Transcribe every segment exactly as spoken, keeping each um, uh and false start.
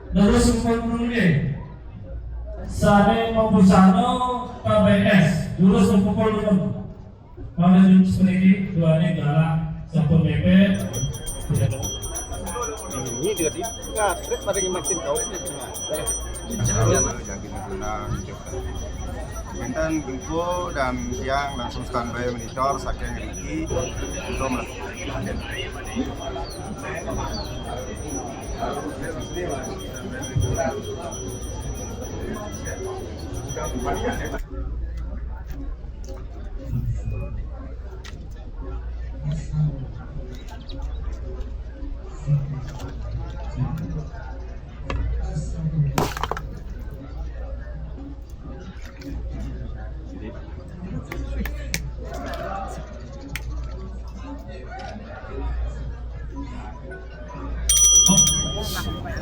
Terus kumpul dulu deh. Sane mabusana K B S, terus kumpul dulu. Pada jam seperti ini, duane galak sampun mepet. Ini dia di ngatrit pada makin tahu. Jangan guna. Enten info dan tiang langsung standby monitor saking Riki untuk melakukan.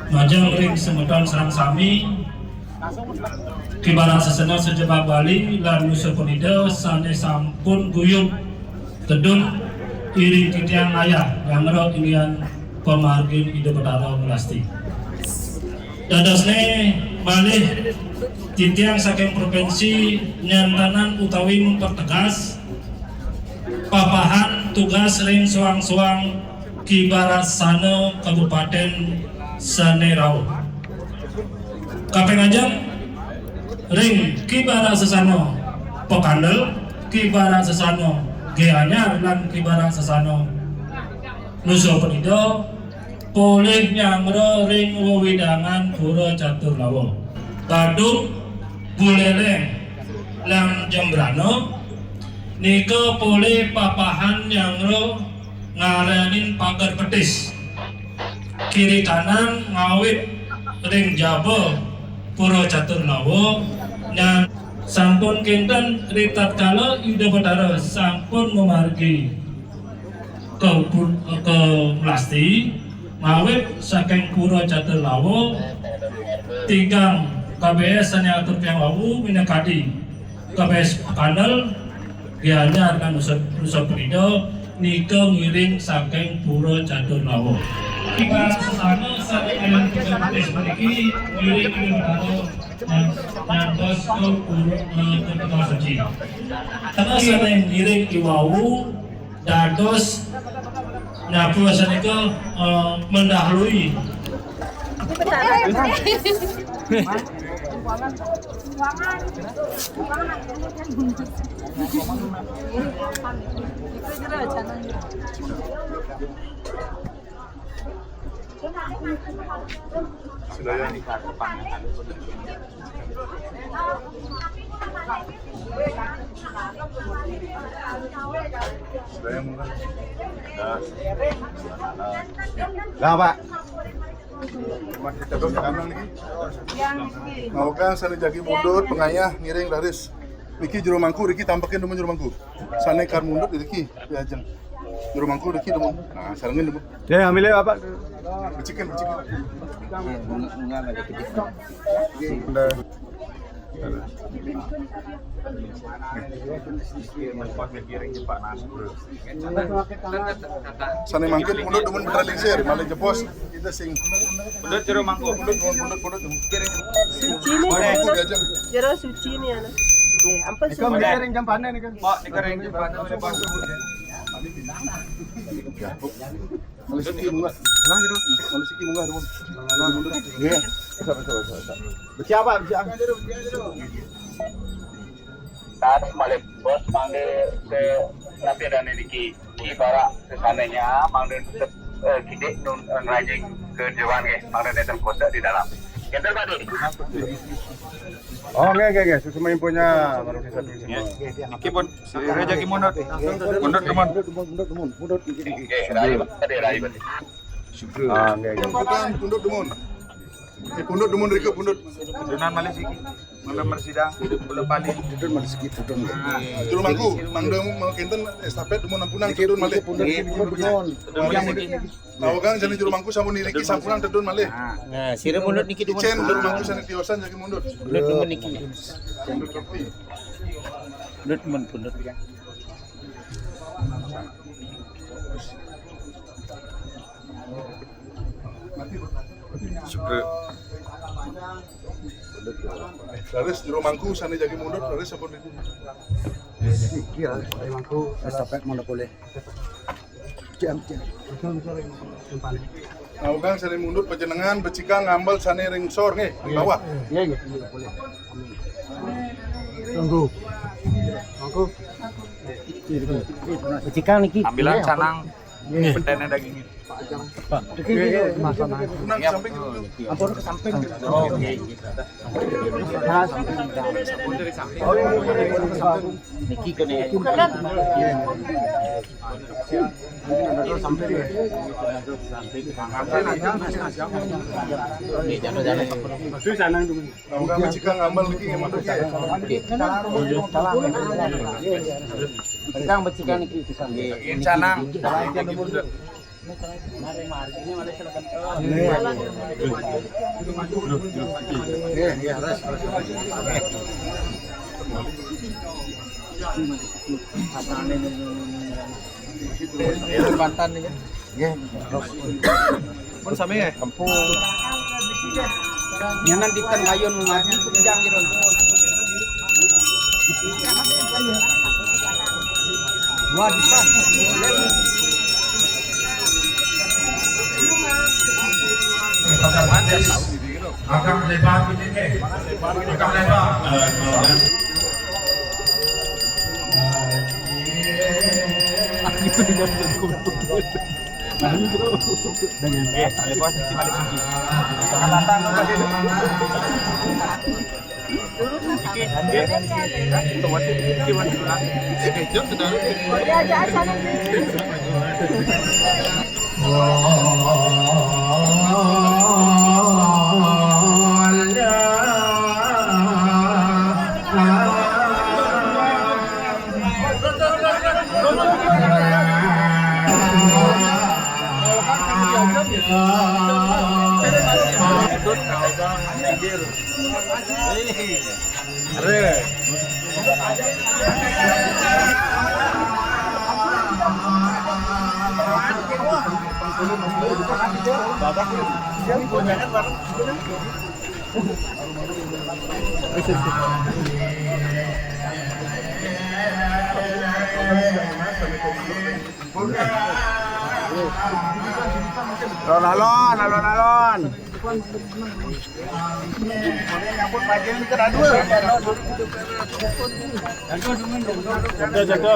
Majeng ring semeton sareng sami, Ki Barat Sesana sajebag Bali lan Nusa Penida sane sampun guyub tedun iring titiang ayah nyanggra inggihan pamargin Ida Betara Melasti. Dadosne malih titiang saking provinsi nyantanan utawi mempertegas papahan tugas ring soang-soang Ki Barat Sesana Kabupaten sane rauh. Kaping ajeng ring Ki Barat Sesana Pakandel, Ki Barat Sesana Gianyar lan Ki Barat Sesana Nusa Penida polih nyanggra ring wewidangan Pura Catur Lawa. Badung, Buleleng, lan Jembrana nika polih papahan nyanggra ngaranin pager petis. Kiri kanan ngawit ring jaba Pura Catur Lawa, nyan sampun kinten ritatkala Ida Betara sampun mamargi ka pu-, ka Melasti, ngawit saking Pura Catur Lawa, tigang K B S sane atur tiang wau minakadi K B S Pakandel, Gianyar lan Nusa, Nusa Penida nika ngiring saking Pura Catur Lawa. Ibarat sesana saking K B S puniki ngiring Ida Betara ngan-, ngantos ka Pura, eh, ka Kota Suci. Karena sane ngiring iwau dados napa sanika, eh, mendahului. Sudah ya? Nah, Pak. Maukan sané jagi mundut, pengayah, ngiring, raris. Niki jero mangku, niki tampekin dumun jero mangku. Sané kar mundut, niki diajeng. Jero mangku, niki dumun. Nah, sarengin dumun. Ya, ambilnya apa? Becikin, becikin. Sané mangkin pundut dumun putra lingsir, malih jebos kita sing pundut jero mangku. Pundut dumun, pundut, pundut dumun. Suci nih, pundut. Jero suci nih, anak. Oke, ampun. Nika suci. Miring jam panen nih kan. Pak, nika ring jam panen, Pak. Malih siki munggah. Munggah gitu. Malih siki munggah, dumun. Nggih. Bisa, bisa, bisa, bisa. Beci apa, beci apa? Tas malih bos mangke ke lapir dan niki. Ki barak kesananya mangke tetep, eh, kidik nun, eh, ngeranjing ke dewan nggih. Mangke tetep kotak di dalam. Enten, Pak, di. Oh, nggih, nggih, nggih. Suksma impunya, Pak Rudi satu semua. Nggih. Niki pun, sira jagi mundut. Mundut, dumun. Mundut, mundut, mundut, mundut. Nggih, rayu, Pak. Tadi rayu, Pak. Ah, nggih, nggih. Jemputan pundut, dumun. Eh, pundut, dumun, rika, pundut. Dunan malih siki. Mangda mresidang, kula bali. Pundut malih siki, pundut. Nah, jero mangku, mangda mau kinten estafet dumun ampunang, niki, tedun malih. Pundut, nggih, pundut, dumun. Tedun malih siki. Nah, Kang, jani jero mangku sampun niki sampunang tedun malih. Nah, sira mundut niki dumun. Icen jero mangku sané tiosan jagi mundut. Pundut dumun niki. Pundut roti. Pundut dumun, pundut, ya. Syukur. Raris jero mangku sané jagi mundut, raris sampun niku. Iya, mangku estafet mangda polih. Jam, jam. Nah, Kang sané mundut panjenengan becikang ngambil sané ring sor nggih, ring bawah. Iya, iya, iya, boleh. Amin. Tunggu. Mangku. Becikang niki. Ambilan canang. Nggih. Betene dagingnya. Pak. Nggih, nggih, Mas, Mas. Nang samping. Ampun ke samping. Oh, nggih. Mas. Ampun dari samping. Oh, iya, iya, iya. Niki kene. Nggih. Niki jatuh-jatuh. Ampun, ampun. Nah, kami jika ngambil niki ngambil ya. Oke. Tentang becikang niki pisan. Nggih, canang. Nggih, nggih, terus, terus, terus. Bantan nih, ya. Nggih, terus. Pun sami ya? Kempul. Nyanan di tengah kayun ngaji, kejang gitu. Wah, di pas. Agak lebar gitu, eh. Agak lebar. Eh, Alon, alon, alon, alon. Jaga, jaga.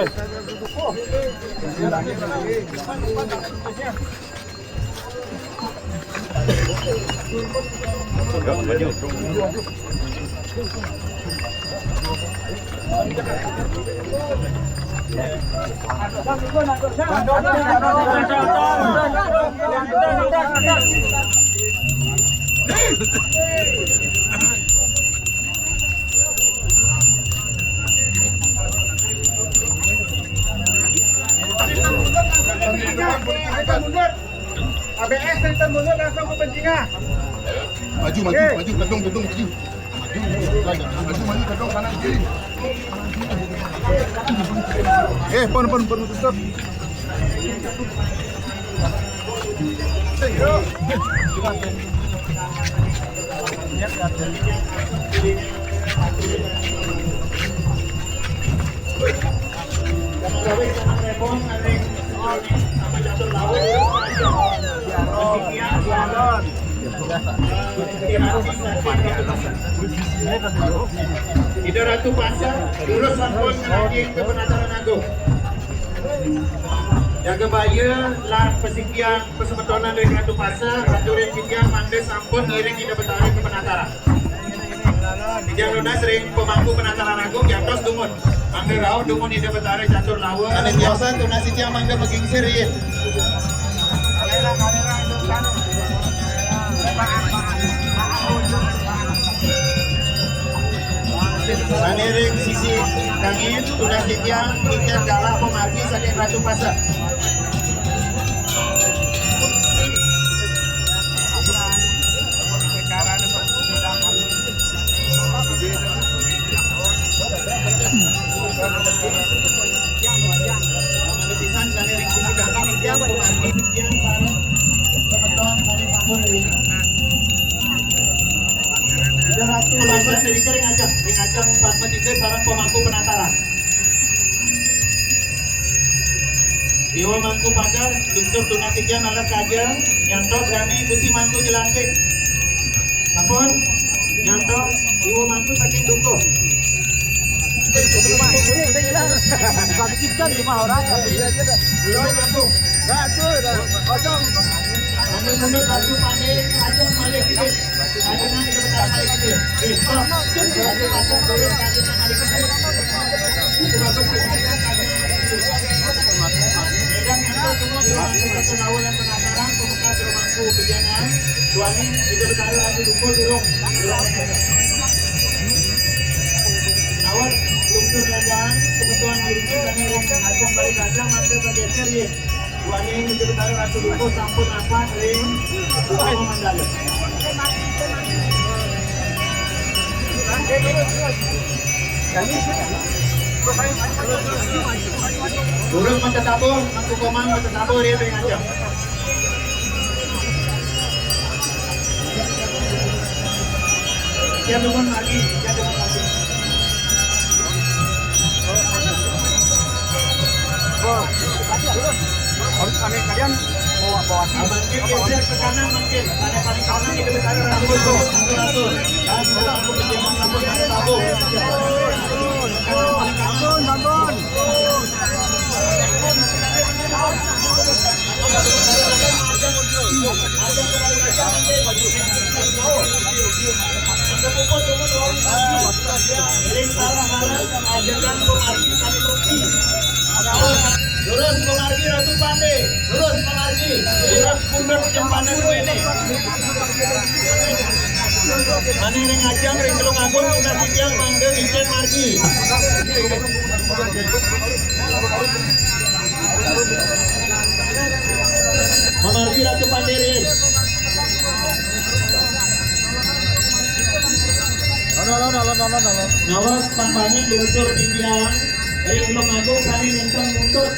A B S, Center mundur langsung ke pencingan. Maju, maju, maju, gedung, gedung, maju. Maju, maju, maju, gedung kanan kiri. Eh, pon, pon, pon, tutup. Ida Ratu Pasar, lurus sampun ngenanjing ke Penataran Agung. Jaga baya, lar pesikian, pesemetonan ring Ratu Pasar, aturin titiang mangda sampun ngiring Ida Betara ke Penataran. Titiang nunas ring pemangku Penataran Agung, jantos dumun. Mangda rauh dumun Ida Betara catur lawa. Sané tiosan tunas titiang mangda magingsir, yin. Sané ring sisi kangin, tunas titiang, titiang galah pamargi saking Ratu Pasar. Pisan sané ring sisi kaki, titiang pamargi, titiang sareng semeton sané sampun ring. Ida Ratu Laban ring ajeng, ring ajeng Padma Tiga sareng pemangku Penataran. Iwa mangku pagar, lungsur tunas titiang naler ka ajeng, nyantos dané Gusti Mangku Jelantik. Sampun, nyantos, iwa mangku saking dukuh. Bangkitkan rumah orang. Belum mangku. Nah, tuh, udah kosong. Kami mundur batu pandai, ajeng malih kita. Awas, lungsur lendang, kebetulan diri kita nih, ajang balik ajang, mangga bergeser, ya. Duaning Ida Betara Ratu Dukuh sampun apan ring Utama Mandala. Durus maca tabuh, Mangku Komang maca tabuh ring ajeng. Jangan lupa lagi, jangan lupa lagi. Harus aneh kalian bawa bawa. Mangkin geser ke kanan, mangkin. Ada paling kanan itu, ada rambut tuh. Atur, atur. Dan kalau aku ke Jemang, aku jangan tahu. Ampun, ampun. Terus pamargi Ratu Pande, terus pamargi, terus pundut jempangan duene. Ane ring ajeng ring Teluk Agung, tunas titiang mangda ngicen margi. Pamargi Ratu Pande rin. Nawas pangpangin lungsur titiang ring Teluk Agung sane nenten muntut.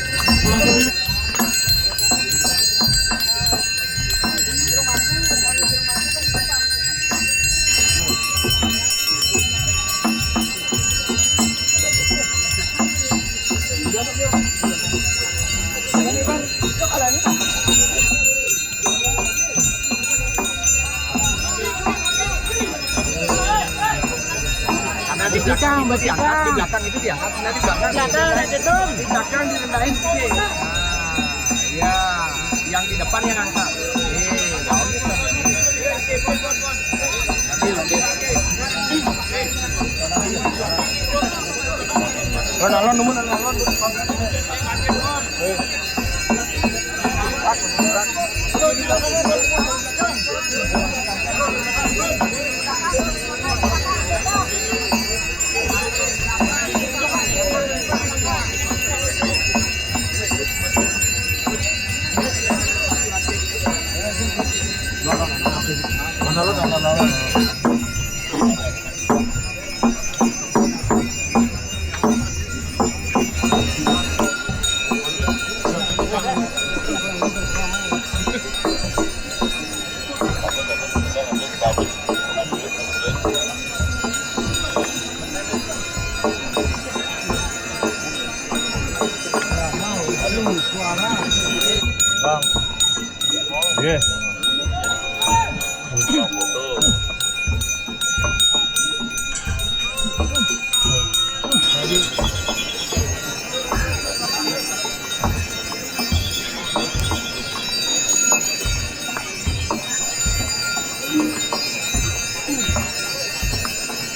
Karena di belakang, di belakang itu diangkat, karena di belakang. Belakang, di belakang direndahin sedikit. Nah, ya, yang di depan yang angkat. Nih, ya, gitu. Nanti lebih. Bang. Oke.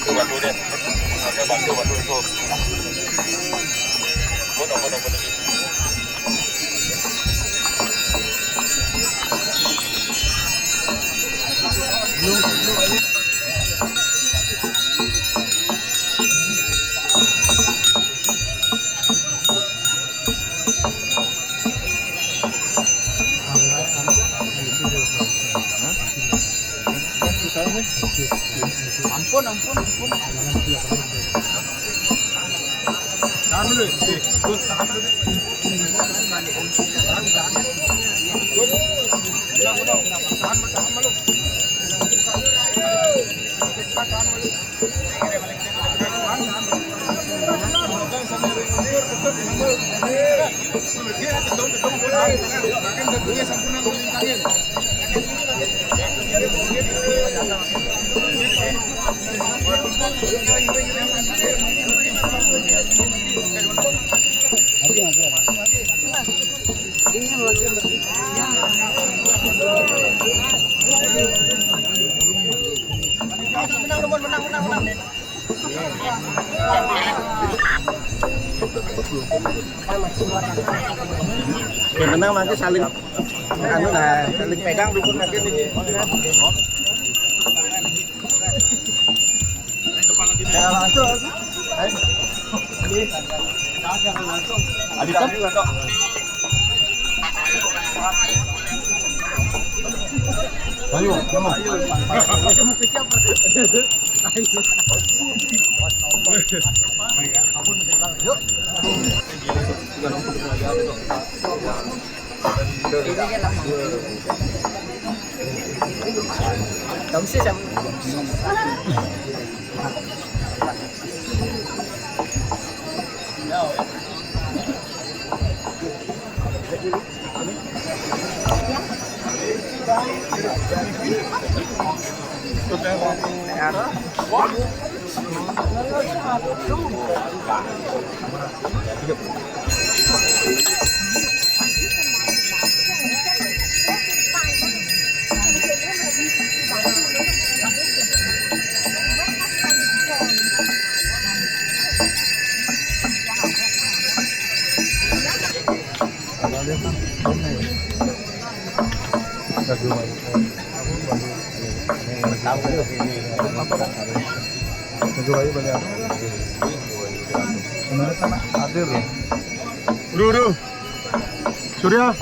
Bantu deh. Bantu, bantu itu. Foto, foto, foto. Ampun, ampun, ampun. Tahan dulu, eh, Gus, tahan dulu. Tahan, tahan. Gus, udah, udah, udah. Tahan, tahan, tahan. Ya, menang nanti saling, anu lah, saling pegang dukun nanti ini. Jangan langsung. Ayo. Ini. Jangan langsung. Adi, Adi, langsung. Ayo, come on. Yuk. Kamu sih sama. Tahu ini. Itu aja banyak. Sebenarnya kan hadir loh. Udah, udah. Surya.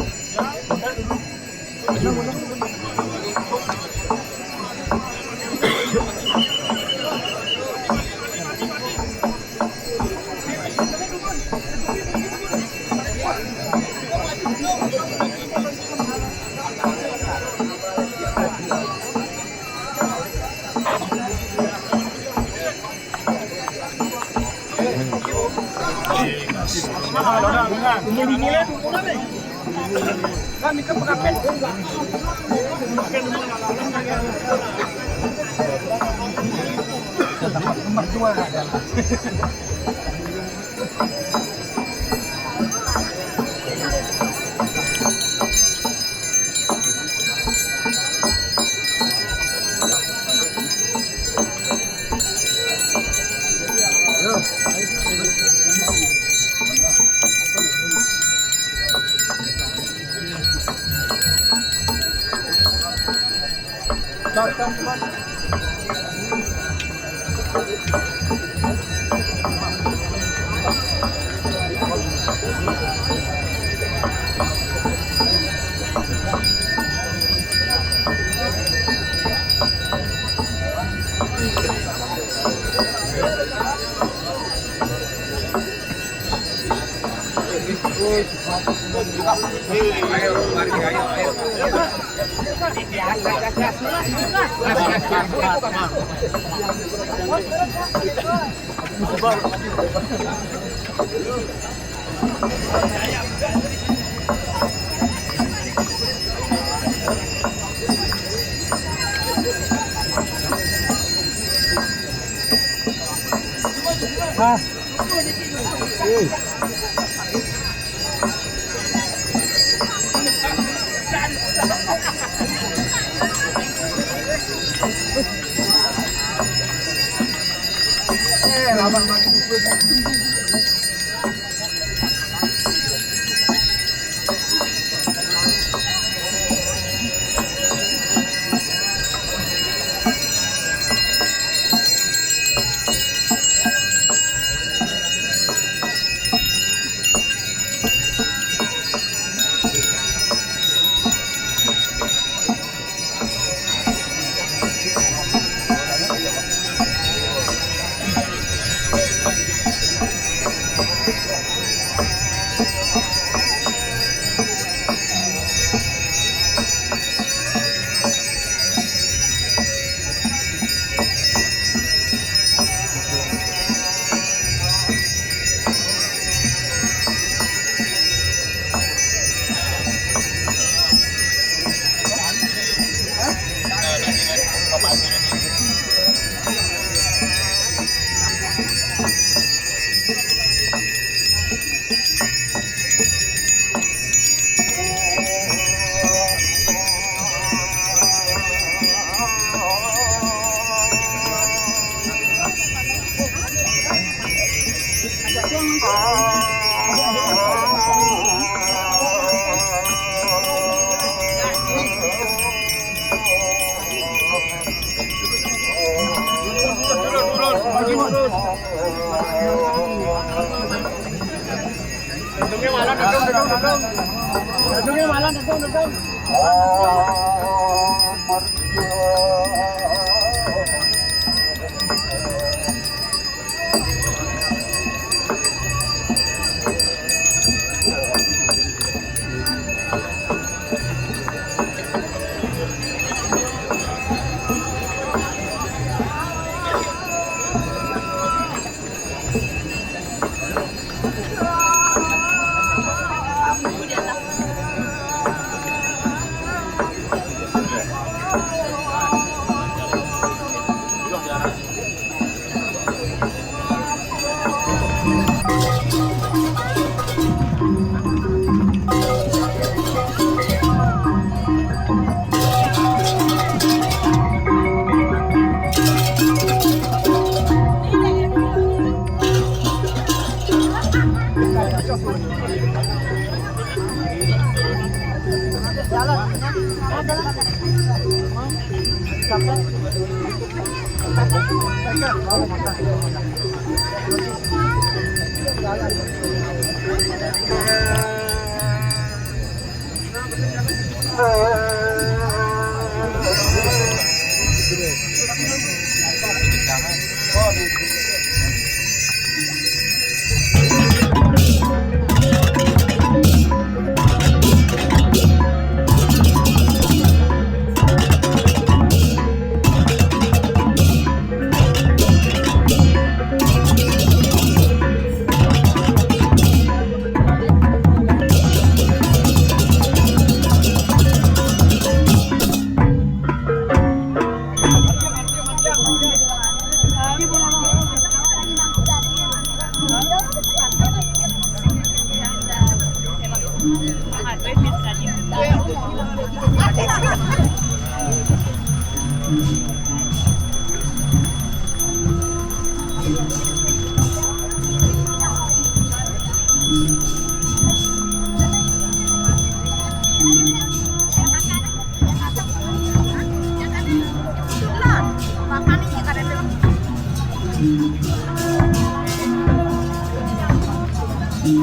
Masih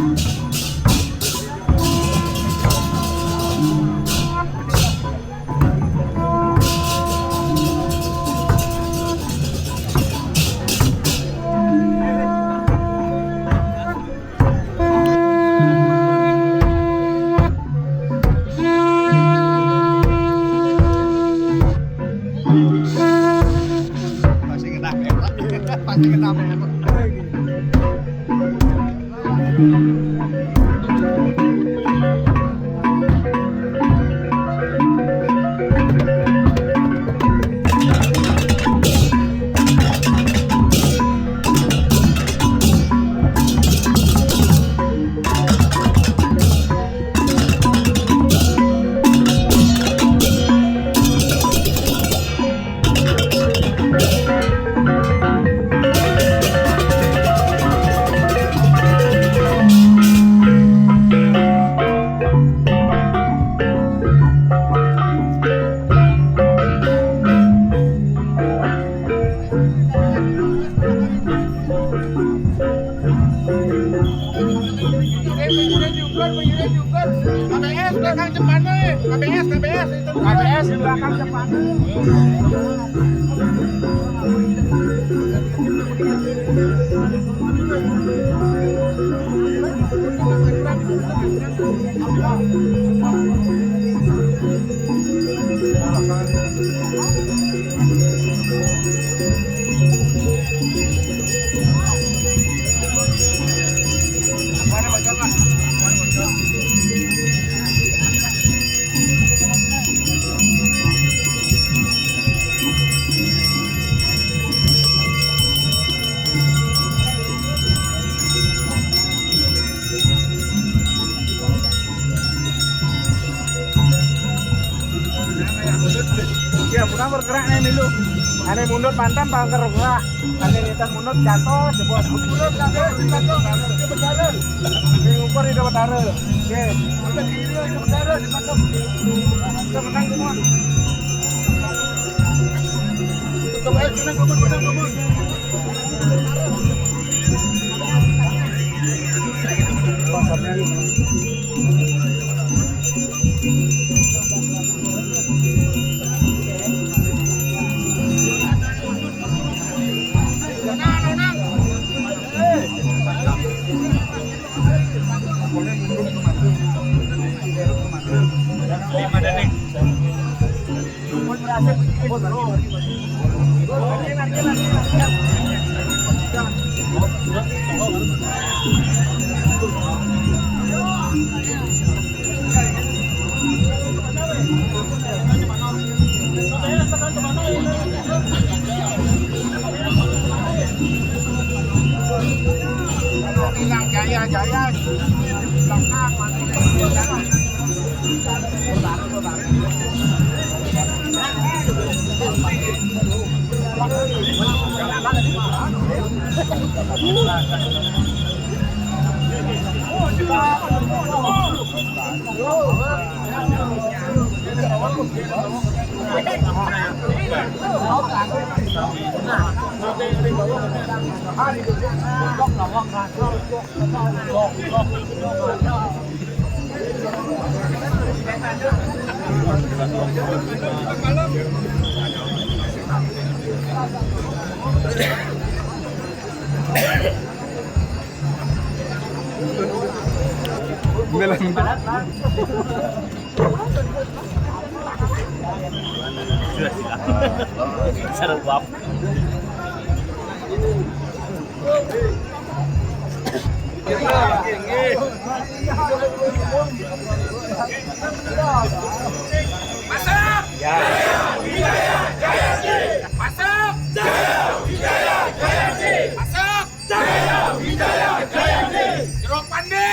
kena merah. Masih kena merah. K B S belakang Cempane, K B S, K B S itu. K B S di belakang Cempane. Ya, mudah bergerak nih dulu. Ane mundur mantan bangker gerak. Ane nitan mundur jatuh, jebol. Mundur jatuh, jatuh. Itu betul. Ini ukur itu betul. Oke. Sampai kiri itu betul, jatuh. Kita menang semua. Coba aja, menang, kebun, menang, kebun. Bilang jaya, jaya. Belakang, mati. Bilang. Sudah siap. Seru banget. Masuk! Ya. Masuk! Masuk! Jero Pande!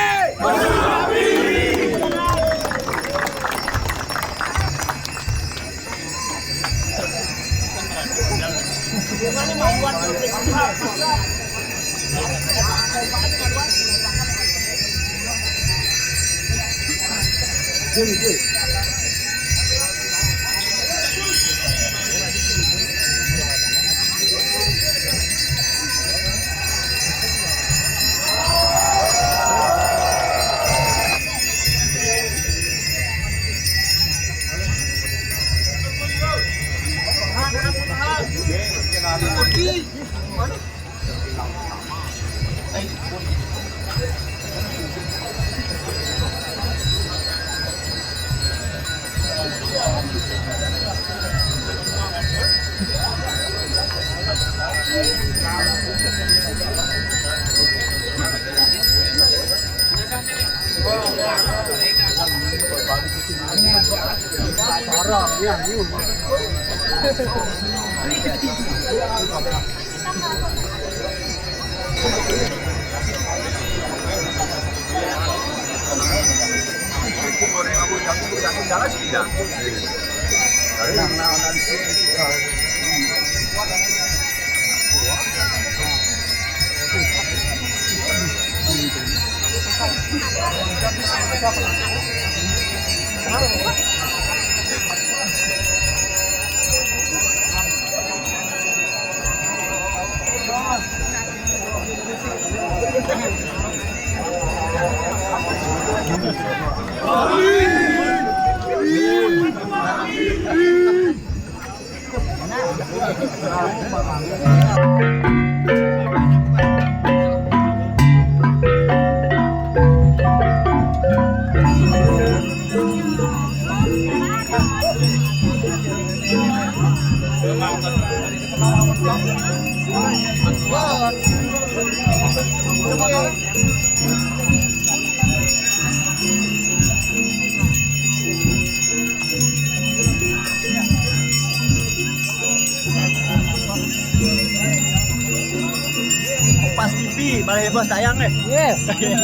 Pas T V, malah bos tayang eh. Iya. Iya.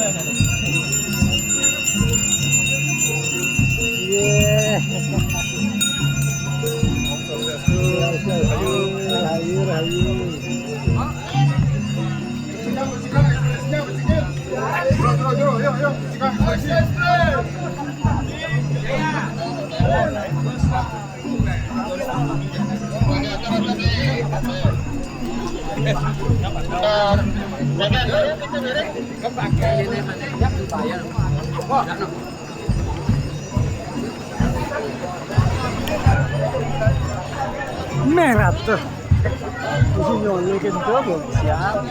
Ayo, ayo, ayo. Merah tuh. Isi nyolong gitu, Bang. Siap.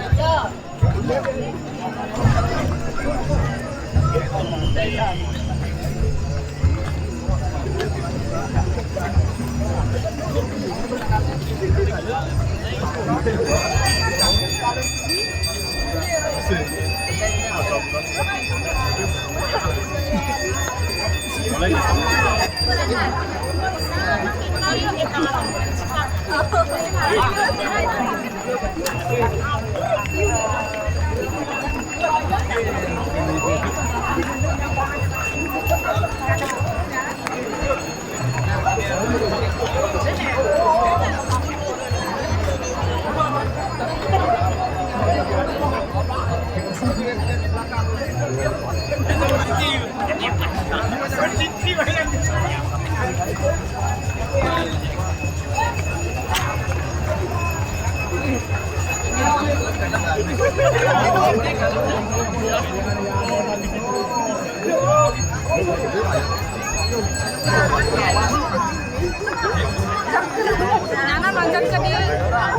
Nana loncat ke dia.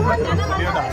Nana loncat.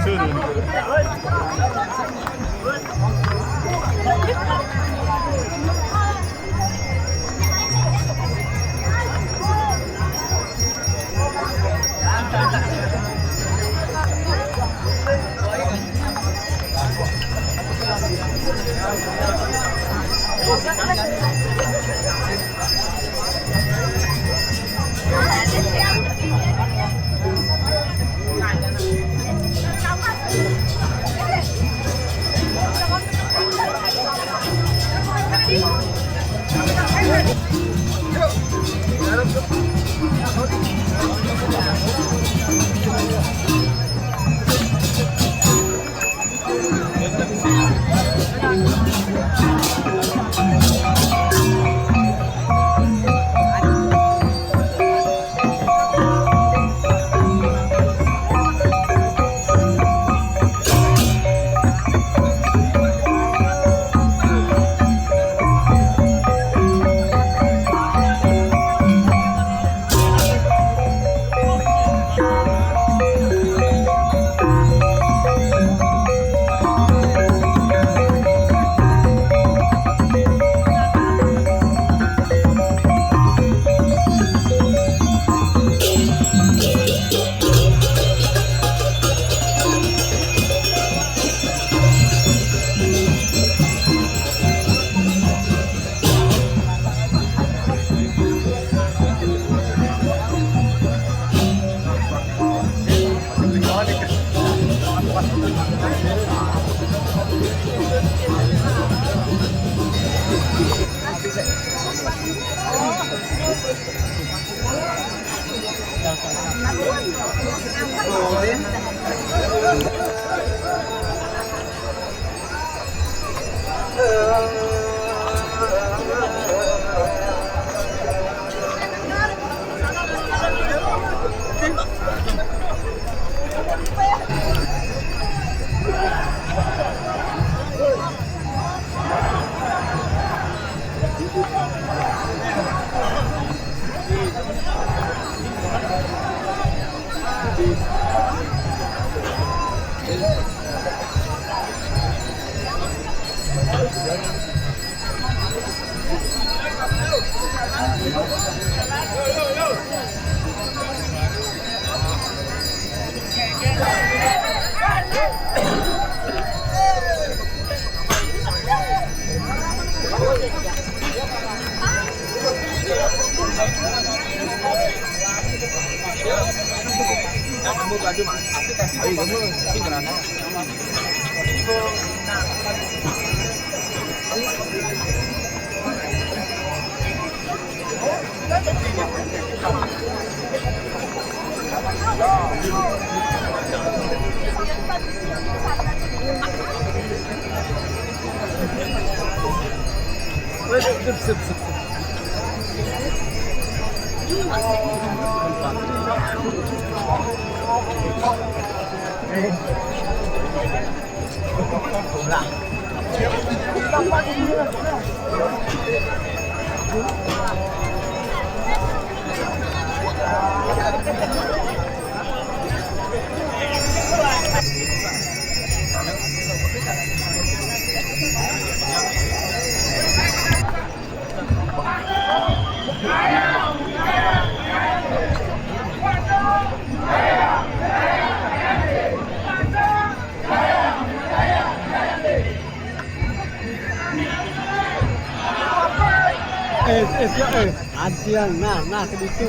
Eh, eh, siap, eh. Antian, nah, nah, ke situ.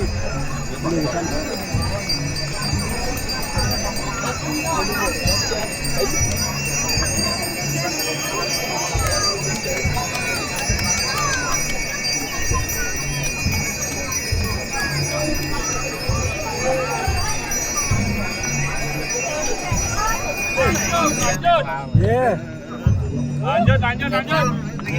Ini kan. Iya. Lanjut, lanjut, lanjut.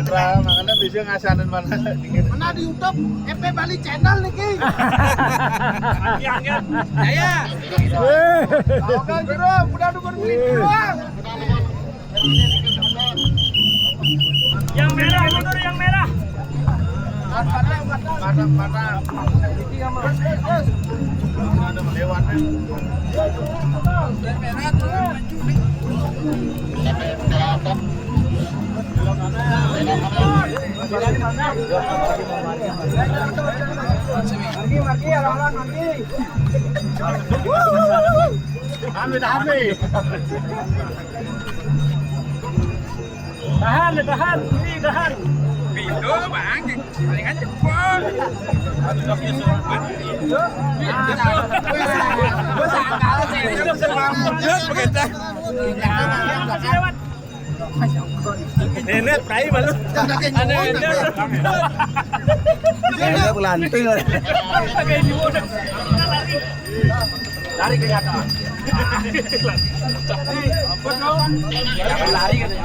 Nah, makanya bisa ngasanin mana dikit. Mana di YouTube? F P Bali Channel niki. Anjir, anjir. Jaya. Weh. Tahu kan, Bro? Udah nunggu menit doang. Yang merah mundur, yang merah. Padang, padang, padang. Ada melewat. Margi, margi, alang-alang, margi. Amit, amit. Tahan, tahan, ini tahan. Pintu, Bang. Palingan jempol. Gue sangkal sih. Itu semangat begitu. Ini prai malu. Ada yang. Dia pelanting. Ada yang. Lari kelihatan. Jangan lari katanya.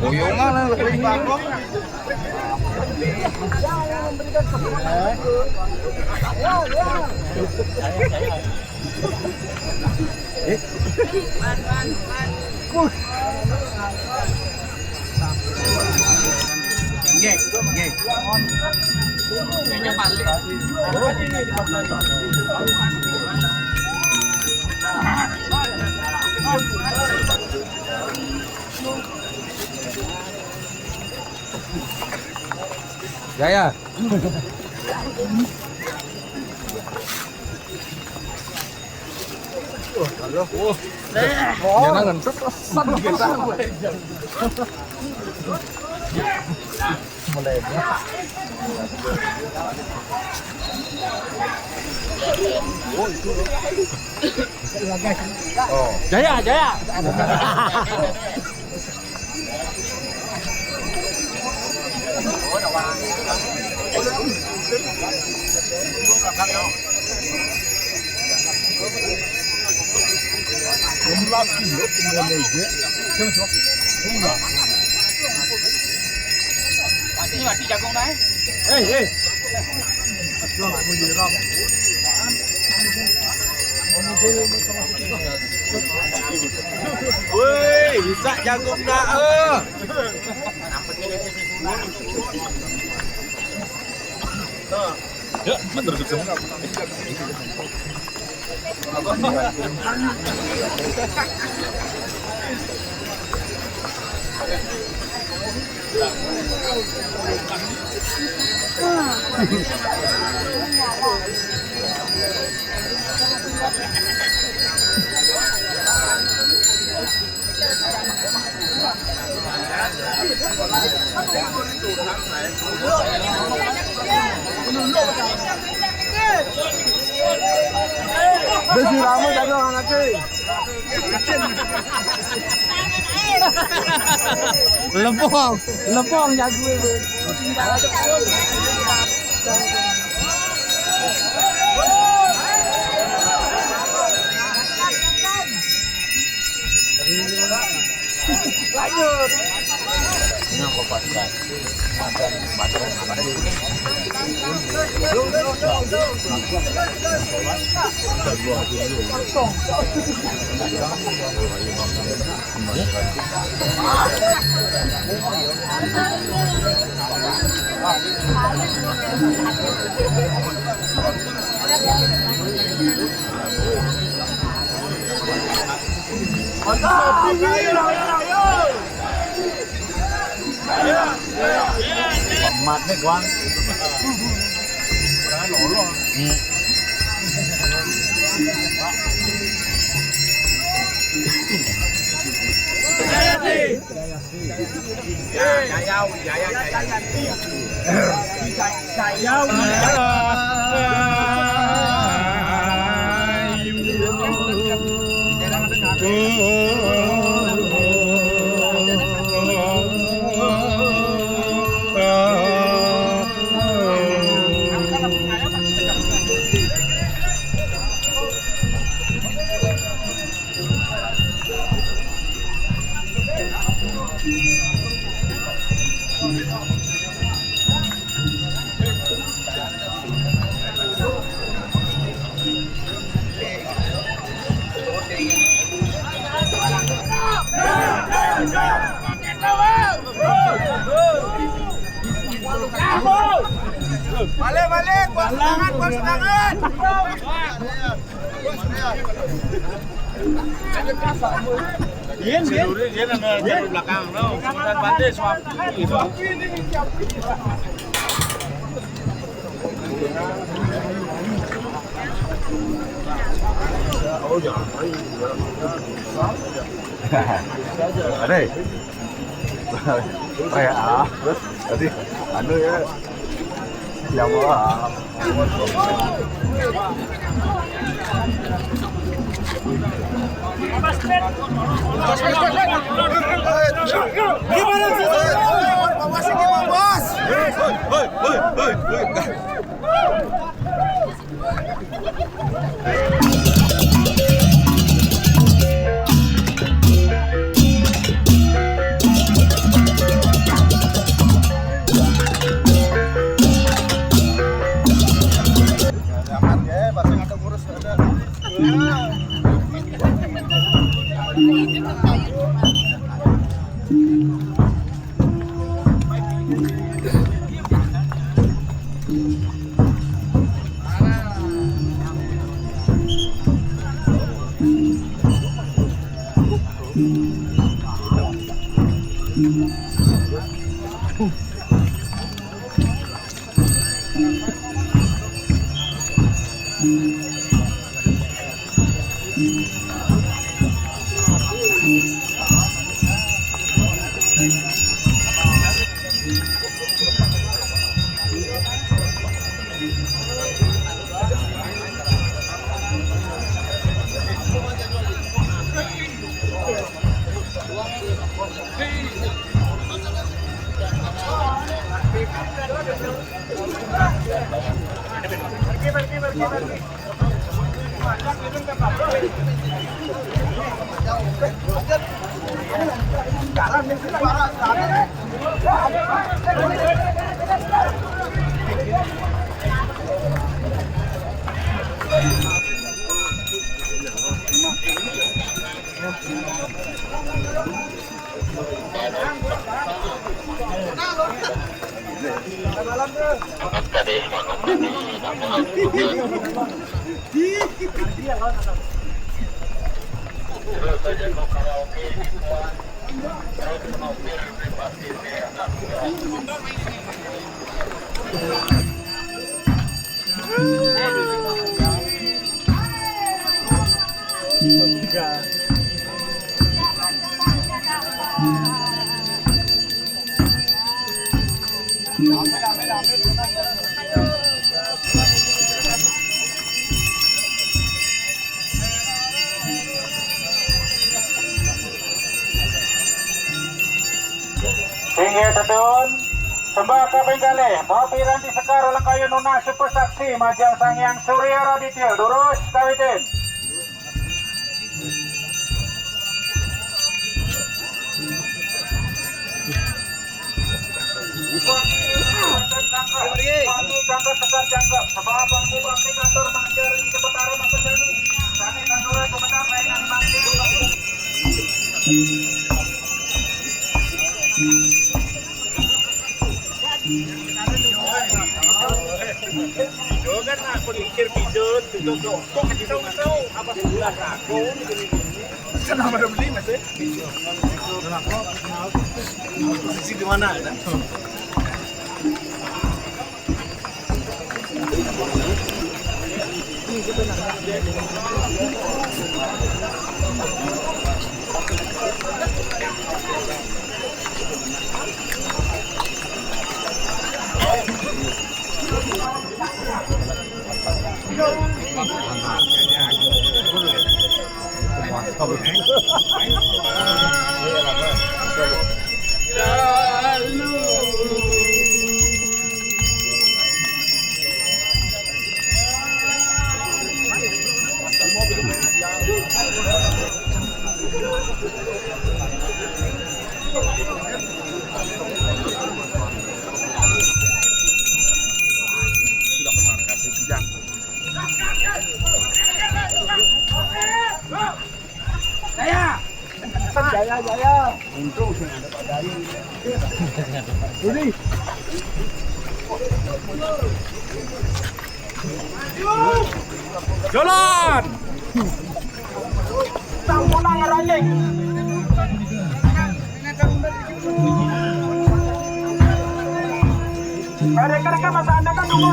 Boyongan lebih bangun. Nggih, nggih. Kayaknya balik. Jaya. Jangan ngentut, kesan. Jaya, Jaya. Mati, mati jagung dah, eh. Eh, eh. Woi, bisa jagung dah, eh. Ya, bener sukses. Wis rame tadi anake. Lepong, lepong jagoe. Lanjut. Mat nih, Bang. Hmm. Balik, balik, buang semangat, buang semangat. Bien, bien. Dia nang jalur belakang, no. Sebentar, Bante, suap. Ada. Kayak ah, terus tadi anu ya, ya Allah. Gimana sih? Bos, bos. Hei, hei, hei, hei, hei. Aman ya, pasti ada ngurus ada. Inggih tetun, sembah kaping kalih, mapiranti sekar lengkayun nunas supasaksi majeng Sang Hyang Surya Raditya, durus kawitin. Jogan lah, aku mikir video, tutup, tutup, tutup, tutup, apa sebelah aku, gini-gini. Kenapa ada beli, Mas, ya? Posisi di mana, ya? Jaya! Jaya, jaya! Untung sih ada Pak Dayu. Ini. Jalan! Sampunang ranjing. Mereka-reka masa anda kan nunggu.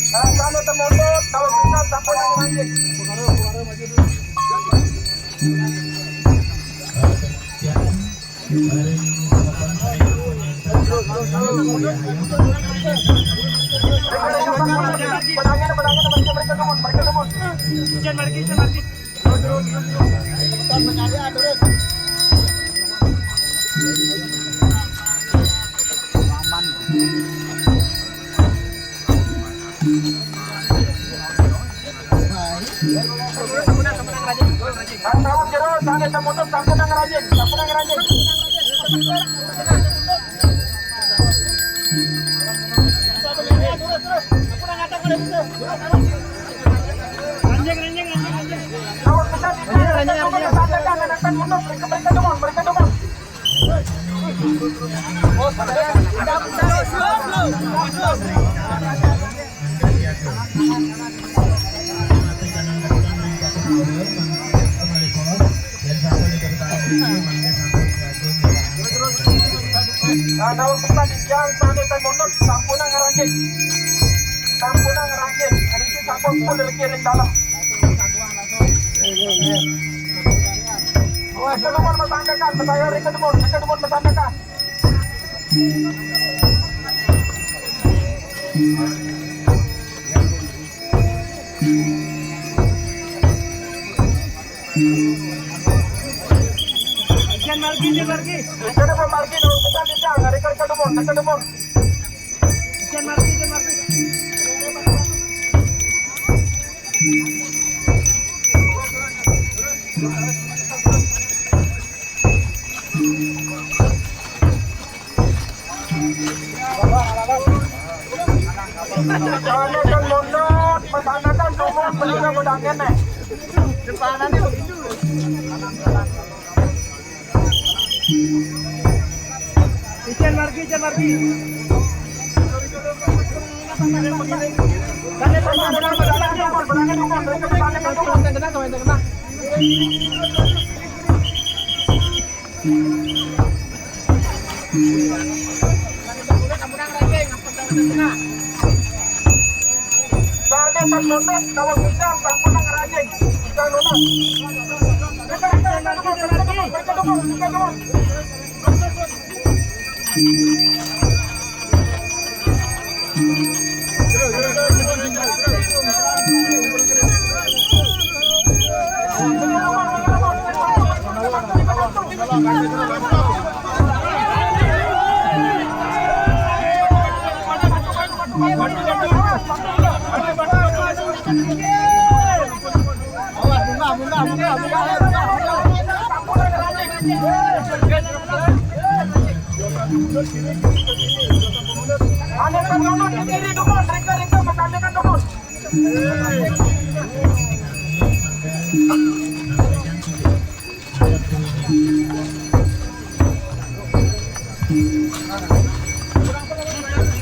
Nah, kalau temundut, kalau bisa sampai yang anjing. Taun jero, sané temutus, sampun nang rajin, sampun nang rajin. Taun pisan, sané temutus, sané temutus, mereka, mereka temun, mereka temun. Nah, kalau kita di jalan sampai saya mundur, sampuna ngeranjing. Sampuna ngeranjing. Ini sampun full dari kiri dalam. Wah, kedua bertandingan, bertandingan, kedua, kedua bertandingan. Jan margi, jan margi. Jan apa margi, dong? Bukan di sana, dekat ke Dumon, dekat Dumon. Jan margi, jan margi. Soalnya kan mundur, pesannya kan Dumon, belinya bedangin nih. Depanan yuk. Ijen margi, ijen margi. Tenang, tenang, tenang, tenang, tenang. Soalnya pas nutup, kalau bisa, tak pernah ngerajin. Bisa nutup. Bisa, bisa, bisa, bisa, bisa, bisa, bisa, bisa.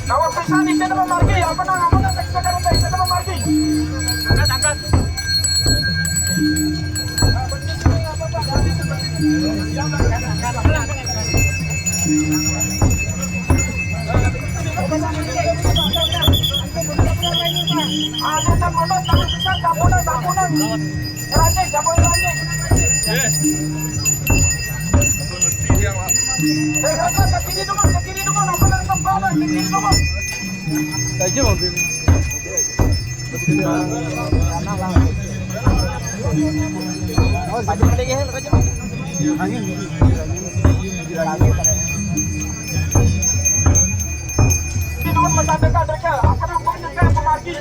Kalau bisa di sini memargi, apa namanya? Kita memargi. Angkat, angkat. Ada tak ada, tak bisa, tak boleh, tak boleh. Rajin, tak boleh, rajin. Eh. Eh, ke kiri dulu, ke kiri dulu, apa yang kembali, ke kiri dulu. Aja mobil. Angin. Ini nomor pesan dekat, dekat. Apa namanya, dekat, pemargi.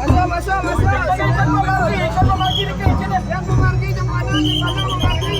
Masuk, masuk, masuk. Yang pemargi, yang pemargi, yang mana, yang mana pemargi.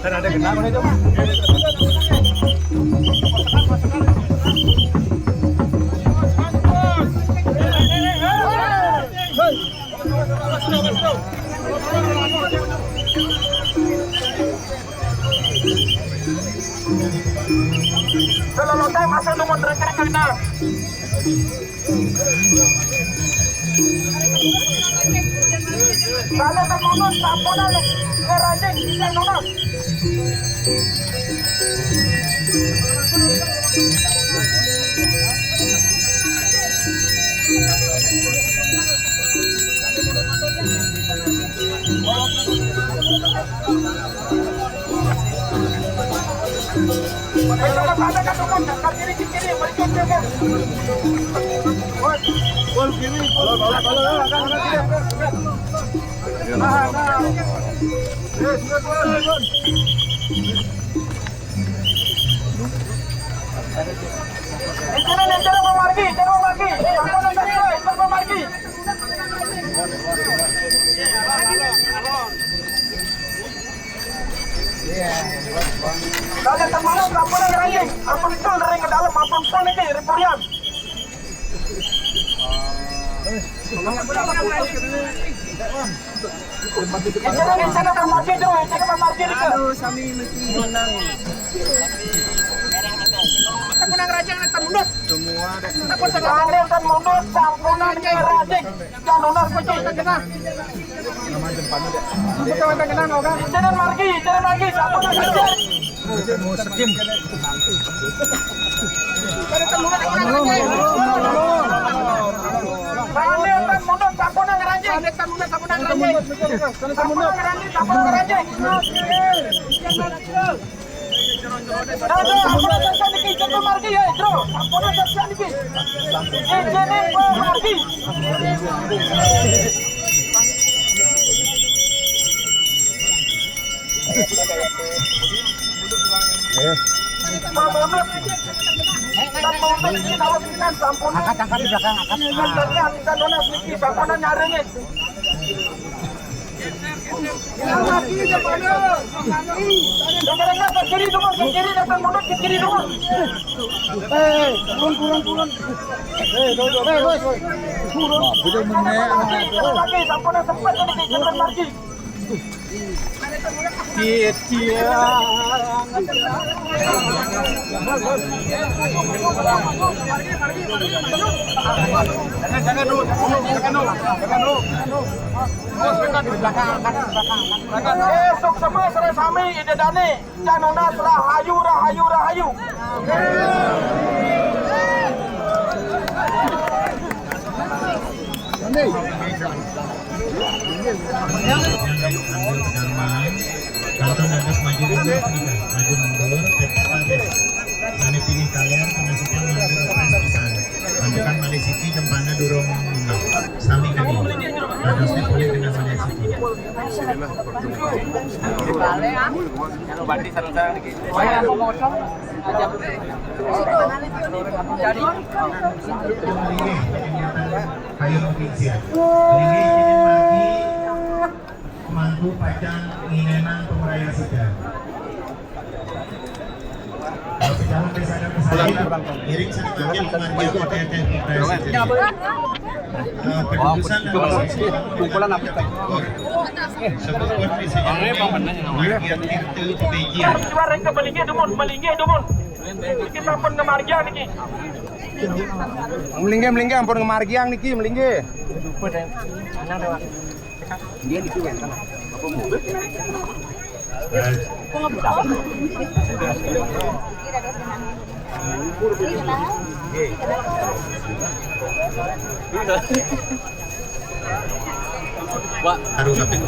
Ada, ada kenapa itu? Kalau lo tahu masa lu mau terakhir kena. Kalau teman-teman, samponan ngeranjing, bisa nonton. Inceran, inceran Pak Margi, inceran Pak Margi. Samponan terus, inceran Pak Margi. Kalau teman-teman, samponan ngeranjing, ampun, betul, dari ke dalam, ampun, pun ini, ripurian. Inceran, inceran Pak Margi, inceran Pak Margi, inceran. Halo, sami mesti menang. Kita menang raja, kita mundur. Semua deh. Kita pun sedang mundur, samponan ngeranjing. Jangan nonton kucing. Inceran Margi, inceran Margi, samponan ngeranjing. Sekim. Kalau teman-teman, samponan ngeranjing. Samponan ngeranjing, samponan ngeranjing. Aduh, samponan saja niki, jangan Margi ya, Bro. Samponan saja niki. Inceran Pak Margi. Pak Mamat. Pak Mamat, ini kalau pimpinan samponan. Angkat, angkat di belakang, angkat. Ini kan tadi angkat donas niki, samponan nyarengin. Dengerin, ke kiri dulu, ke kiri, datang mundur ke kiri dulu. Eh, turun, turun, turun. Eh, doi, doi, eh, doi, doi. Turun. Wah, udah meneng. Lagi, lagi, samponan sempat tadi ke Inceran Margi. Iya, iya. Jangan, jangan dulu, jangan dulu, jangan dulu, jangan dulu. Terus dekat di belakang, angkat di belakang, angkat di belakang. Esuk semua serah sami, ide dane, januna rahayu, rahayu, rahayu. Kalau ada maju mundur, maju mundur, cepat, Pak. Sami pilih kalian, penasihat mundur, pas bisa. Lanjutkan Malih Siki, jempolnya durung mundur. Sami kami. Bagusnya boleh dengan Malih Siki. Kalau berarti satu-satu lagi. Ayo, Provinsi. Ini jadi bagi pemangku pacang nginenang pemeraya sida. Kalau pejalan desa dan pesaing, ngiring sedikit margi kota teh pemeraya sida. Eh, kedudukan dan kumpulan apa? Sebutkan di sini margi tirta pepejian. Suara ke Malinggih, dumun, Malinggih, dumun. Kita pun ke margi niki. Melinggih, melinggih, ampun ngemargiang niki, melinggih. Dia niki wénten. Pak, harus sampai.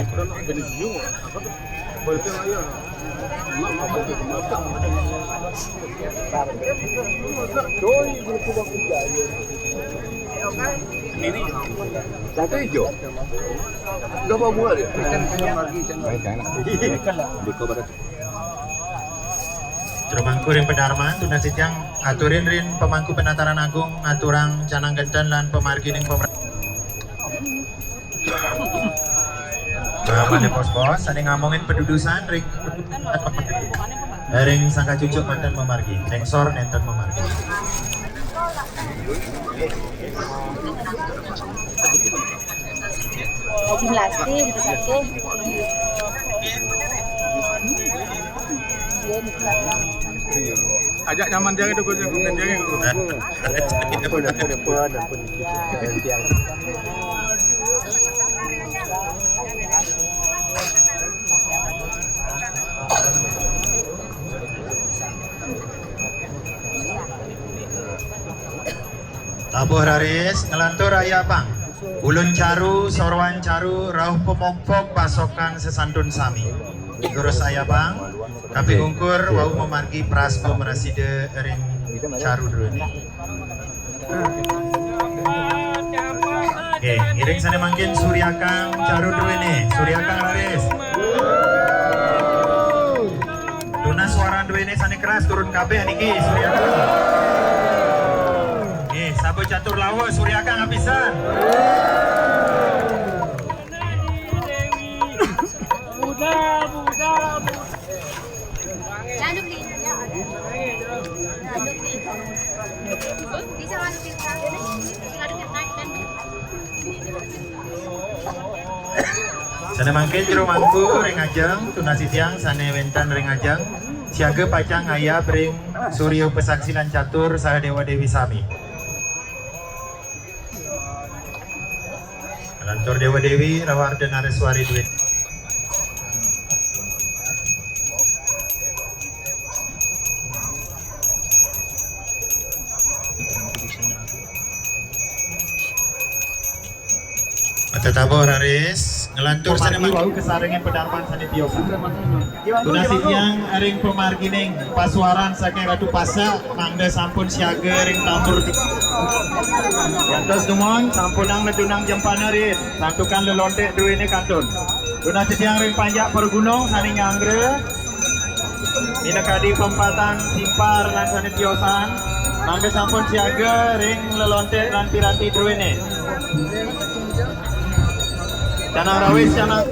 Ini. Satu hijau. Enggak bawa buah dia. Baik, enak. Jero mangku ring pedarman, tunas titiang aturin ring pemangku penataran agung, ngaturang canang genten lan pemargi ning pemer- Bapak Depos Bos, sané ngamongin pedudusan ring, ring sangka cucuk manten memargi, ring sor nénten memargi. Lagi melasti, gitu, sakit. Iya, gitu. Ajak nyaman dia itu, Gus, yang dia itu. Ampun, ampun, ampun, ampun. Yang. Raris, nglantur ayabang. Ulun caru, sorwan caru, rauh pamogpog pasokan sesantun sami. Durus ayabang, tapi ungkur wau mamargi pras pamarasida ring caru druéné. Oké, ngiring sané mangkin suriakang caru druéné, suriakang raris. Tunas suaran druéné sané keras turun kabéh niki, suriakang. Nggih, sampun catur lawa, suriakang apisan. Sané mangkin jero mangku ring ajeng, tunas titiang sané wénten ring ajeng, siaga pacang ngayab ring surya pasaksi lan catur saha déwa déwi sami. Lantur déwa déwi, rauh Ardanareswari duwé. Tetap raris, nglantur sané mangkin wau kasarengin padarman sané tiosan. Tunas titiang ring pamargining pasuaran saking Ratu Pasak, mangda sampun siaga ring tambur. Kantos dumun, sampunang nedunang jempana rin, santukan lelonték druéné kantun. Tunas titiang ring panjak pergunung sané nyanggra, minakadi pempatan simpar lan sané tiosan, mangda sampun siaga ring lelonték lan piranti druéné. Canang rawis, canang.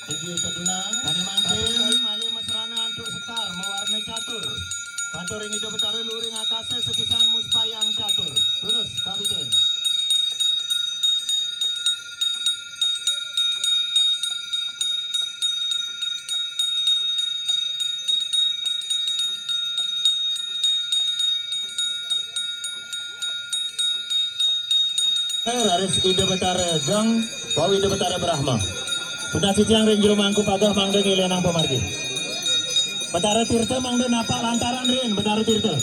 Tujuh tegenang. Kami mangkin malih mesrana antuk sekar mawarna catur. Katur ring Ida Betara luhuring akasa sapisan muspayang catur. Terus, Kapitin. Raris Ida Betara Geng, wau Ida Betara Brahma. Tunas titiang ring jero mangku padah mangda ngilinang pamargi. Betara Tirta mangda napak lantaran rin, Betara Tirta.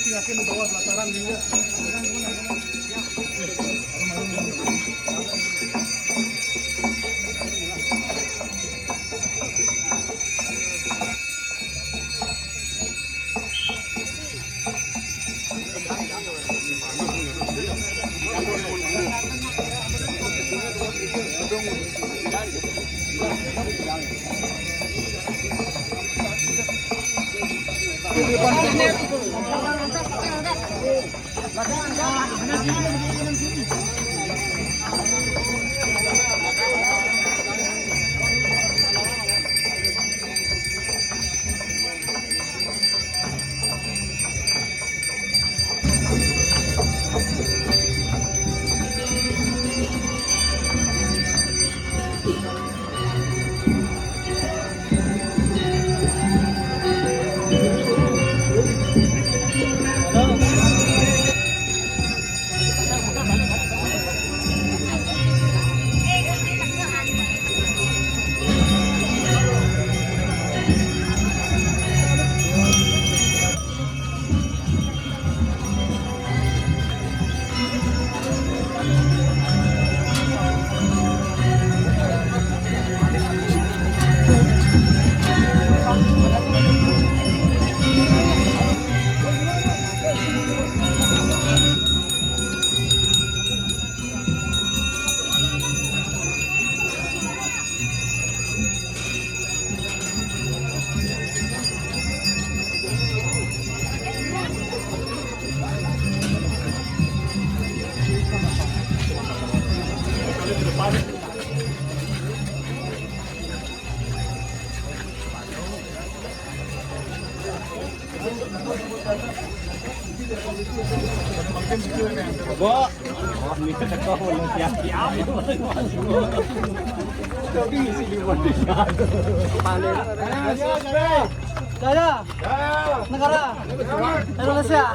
Yakin di bawah pelataran juga. Saya negara Indonesia.